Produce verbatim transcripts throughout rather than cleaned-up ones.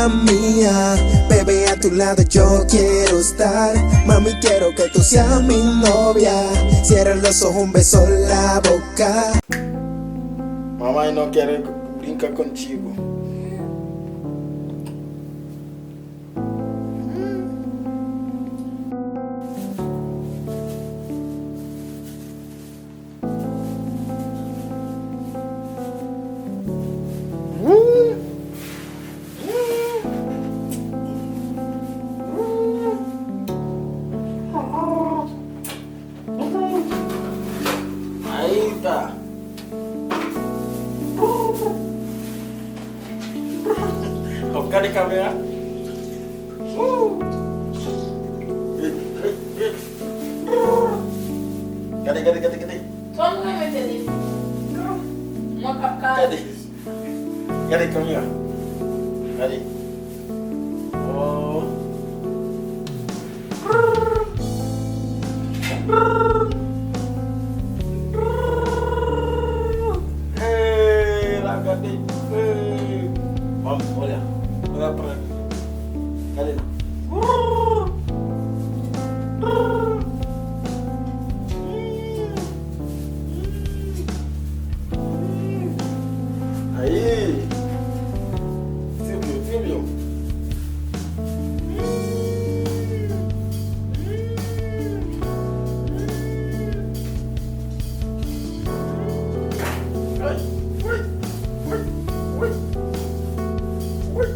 Mía, bebé, a tu lado yo quiero estar. Mami, quiero que tú seas mi novia. Cierra los ojos, un beso en la boca. Mamãe não quer brincar contigo. Eita! Ap gade kamera. Woo! Hey, hey, hey. Gade, gade, gade, gade. Tòm renmen telefòn. Mwen p ap ka. Gade. Gade kamera. Gade. Oh. Hey, la gade. Hey. Vamos, olha. Olha pra mim. Gade la. Ayi! Ti byen, ti byen. Ay, woy, woy, woy, woy, woy.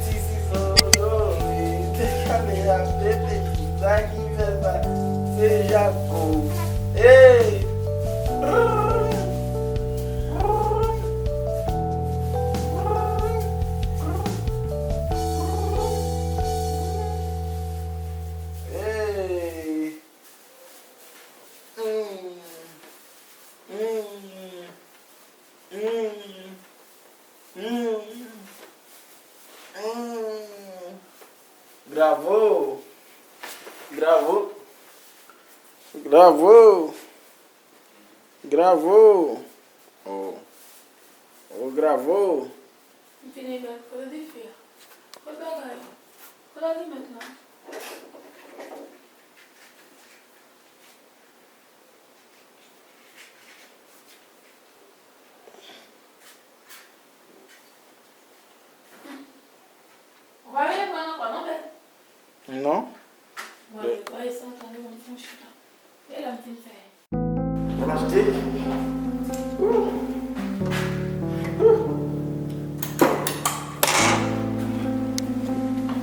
Ti sizo joli, te kale a tete, sa ki fè sa, se Jako. Hey! Hey! Mm. Mm. Mm. Mm. Mm. Bravo! Bravo! Bravo! Bravo! Oh. Oh, bravo! M fini met kote dife a. Kot bagay? Kot alimèt la? Ou pa vle pran ankò non, bèt? Non. Bon, netwaye sa, tande, mwen fè yon chita. E la m fin fè. Mwen achte.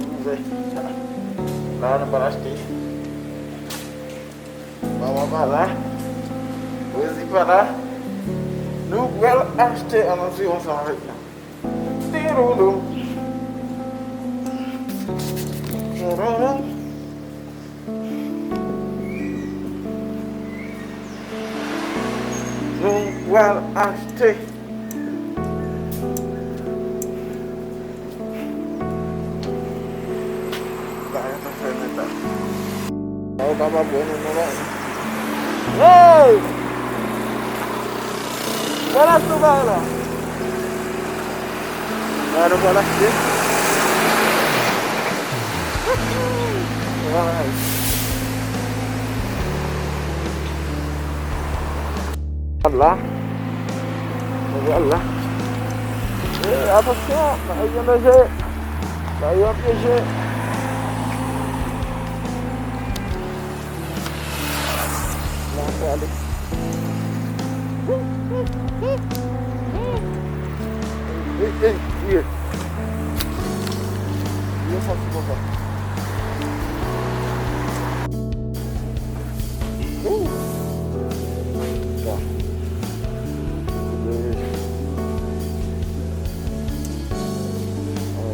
Ouvè. La, nou pral achte. Manman pa la. Rosie pa la. Nou pral achte, ann antre ansanm avèk nou. Tiroulou. Tiroulou. Nou pral achte. Bagay nan fè menta. Sa ou kapab wè nou nan bagay. Hey! Bagay la sou bagay la. Bagay nou pral achte. Bagay. Gad la. Gad la. Eh, atansyon, bagay yo an danje. Bagay yo an danje. La, fè ale. Ey, ey, ey. Yo sòti konsa. Ooh. Sa.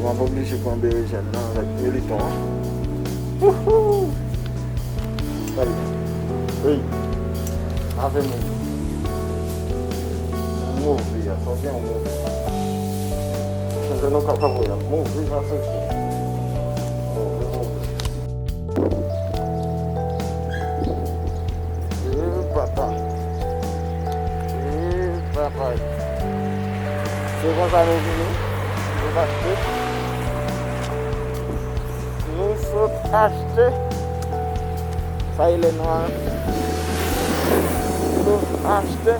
Mwen pa oblije pran berejèn nan avèk militon an. Wouhou! Gade. Ey. Ave move. Move a, sa gen move. Se nou kapab wè move a, se move, move. E papa. E papa. Se konsa nou vini. Nou achte. Nou sot achte. Sa e lè nwa. Nou achte.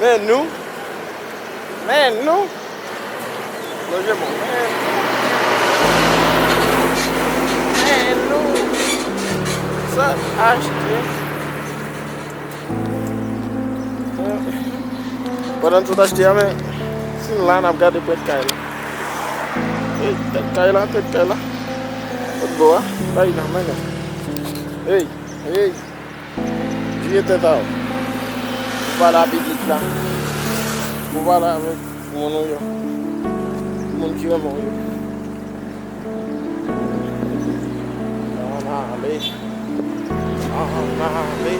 Men nou. Men nou. Lonje men w. Men nou. Men nou. Sa achte. Pandan n sot achte a, men si n la, n ap gade prèt kay la. Ey, prèt kay la, prèt kay la. Lòt bò a, bay nan men nan. Ey, ey. Vire tèt a w. Ou pale a piblik la. Ou pale avèk moun ou yo. Moun ki renmen w yo. Ann ale. Ann ale. Ann ale.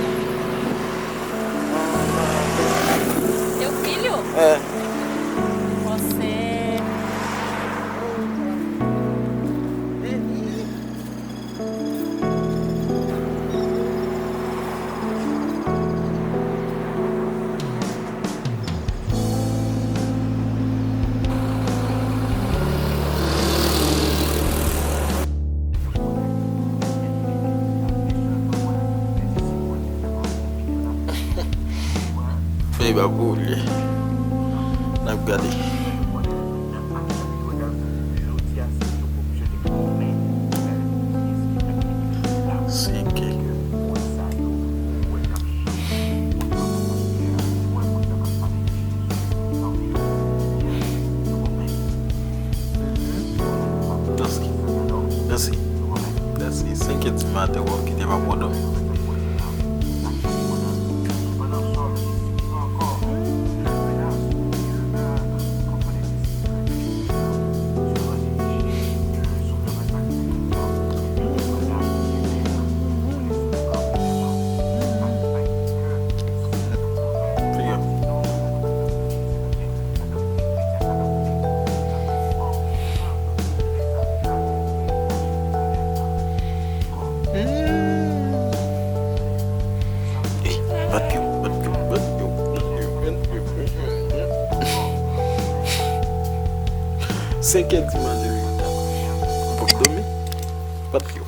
Teu filho? É. Você. Fè ba pou li. N ap gade. Se ke. Dasi. Dasi. Dasi. Senkè di maten, w ap kite pa pran dòmi. Senkè di maten, w ap dòmi? Patyon.